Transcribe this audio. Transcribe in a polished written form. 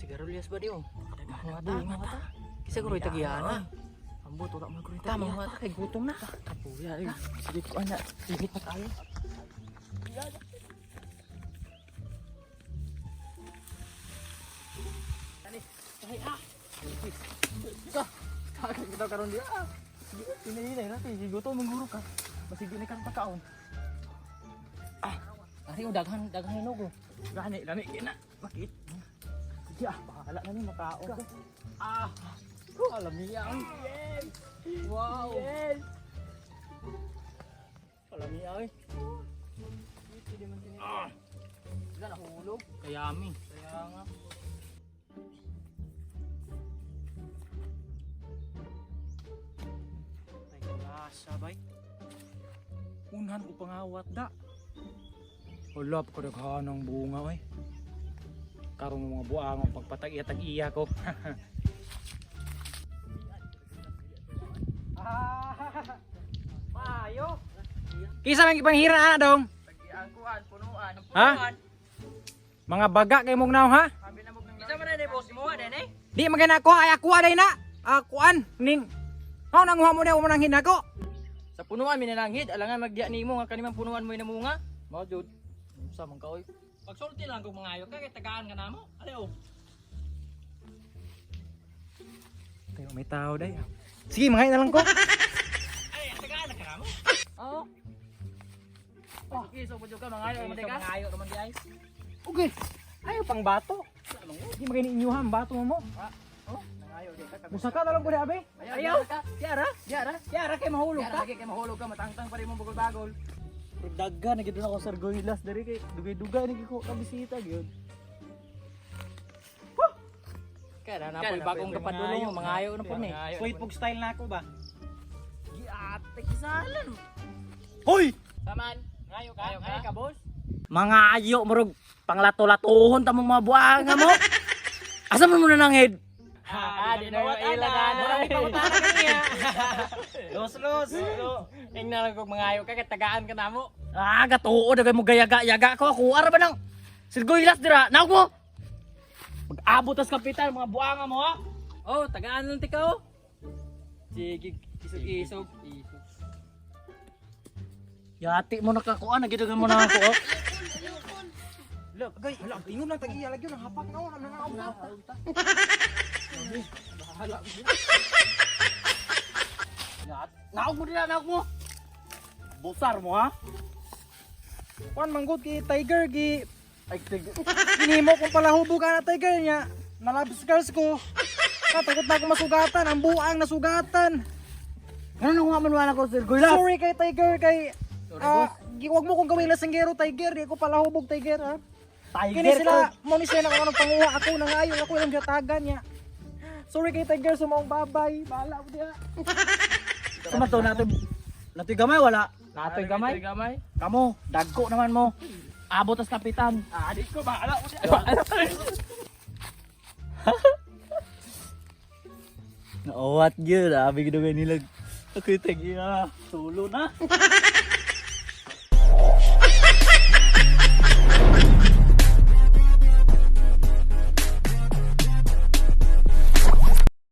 Sigarulyas ba di oh? Mga bunga ta. Kisa ko ro'y tagiyana. Ambot wala man ko rin Tama mga ta kay gutom na. Kapuya eh. Sige ko ana. Init na tayo. Ay ah. Ka. Karon di ah. Sige, hinahinay na kay gutom mangguro ka. Basig di na kang pagkaon. Ah, Ari oh, daghan daghan hinog oh. Gani lami kina. Bakit? Sige ah, bahala na ni makaon ko. Ah. Alam niya. Yes. Wow. Yes. Alam niya eh. Ah. Wala nahulog. Kayami. Kaya nga. Ay, kalasa bay. Unhan ko pangawat da. Wala pa ko daghan ang bunga oy. Karon mga buang ang pagpatag-iya-tag-iya ko. Maayo. Kisa man gipanghira ana dong. Ang kuan, punuan. Ha? Mga baga kay mong naong ha? Isa man na boss mo din eh. Di man ako ay ako aday na. Akuan ning. Mao nanguha mo na mo nang hinako. Sa punuan minananghid, alangan magdiya nimo nga kanimang punuan mo namunga. Mao jud. Unsa man ka oy? Pagsulti lang kog mangayo ka kay tagaan ka namo. Ali oh. Tayo may tao day. Sige, mangain na lang ko. Ay, tagaan na ka namo. Oo. Oh. Sige, so pud ka mangayo man di ka. Mangayo man di ay. Okay. Ayaw pang bato. Di magani inyuha ang bato mo. Oh, nangayo di ka. Musaka na lang ko di abe. Ayaw. Yara, yara, yara kay mahulog ka. Yara kay mahulog ka, matangtang pa rin mong bagol-bagol. Dagga na gid ako sir Goylas diri kay dugay-dugay na gid ko kabisita gyud. Kaya na napoy bagong kapadulong, mangayo na po ni. Sweet pug style na ako ba? Giate kisalan. Hoy! Saman, ngayo ka, ngayo ka, boss. Mga ayo murog panglato-latohon ta mong mga buanga mo. Asa man mo na nanghid? Ah, di na yung ila na. Los los. Ing na lang kog mangayo ka kay tagaan ka namo. Ah, gatuo na mo gayaga-yaga ko. Ako ara ba nang sirgoylas dira. Naog mo. Mag-abot tas kapital mga buanga mo ha. Oh, tagaan lang tika oh. Sige, isog-isog. Isog. Yati mo nakakuan, nagidugan mo na ako. Oh. Look, gay, hala, ingon lang tag-iya lagi nang hapak na nang nangaw. Naog mo dira, naog mo. Busar mo ha. Kuan manggod kay Tiger gi ay kinimo kong palahubog ana Tiger niya. Nalabs girls ko. Katakot na ako masugatan, ang buang nasugatan. Ano nung man wala ko sirgoylas? Sorry kay Tiger kay ah, wag mo kong gawin lasinggero Tiger, di ako palahubog Tiger ha. Tiger Kini sila, mo ni sila nang panguha ako nangayo ako ilang gatagan niya. Sorry kay Tiger, sumaong babay. Bahala mo diha. Sumato nato. Natoy gamay wala. Natoy gamay. gamay. Kamo, dagko naman mo. Abot tas kapitan. Ah, di ko bahala ko siya. Naawat gyud, abi gid nila. Ako tag iya, tulo na.